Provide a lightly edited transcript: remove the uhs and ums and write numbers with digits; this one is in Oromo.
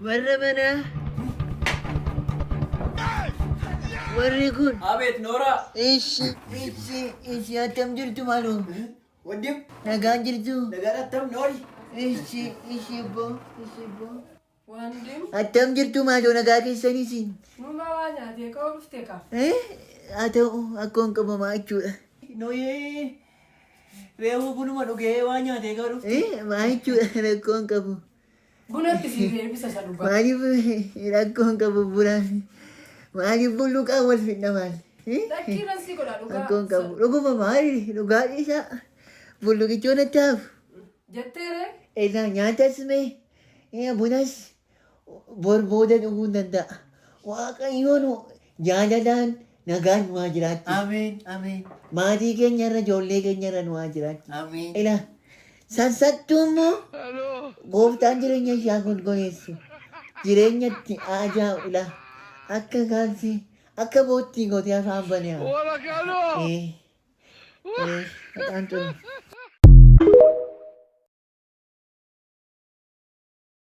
Warra manaa. Warri kun. Abeet Nooraa. Ishi, ishi, ishi attam jirtu maaloo? Wandim. Nagaan jirtu? Nagaan attam noori. Ishi, ishi boo, ishi boo. Wandim. Attam jirtu maaloo nagaa keessaniisin? Numa waa nyaatee ka'uu dhufte ka. Eh? Haa ta'u akkoon qabamaa jechuudha. Nooyee. Reefuu bunuma dhugee waa nyaatee ka'uu dhufte. Eh? Maa jechuudha rakkoon qabu. Bunatti sii deebisa isa dhugaa. Maaliif rakkoon qabu bunaan? Maaliif bulluqaan wal fidna maal? Lakkii irran sii godha dhugaa. Rakkoon qabu. Dhuguma maali? Dhugaa dhiisaa. Bulluqichoo natti hafu. Jetteere. Egaa nyaatas mee bunas bor booda dhuguu hin danda'a. Waaqayyoon jaalalaan nagaan nu haa jiraachisu. Ameen ameen. Maatii keenya irra ijoollee keenya irra nu haa jiraachisu. Ameen. Ila sassattuu immoo gooftaan jireenya ishee golgoleessu. Jireenyatti ajaa'u ila akka kaalsii akka boottii gootee afaan banee haa. Eh, eh, maqaan turu.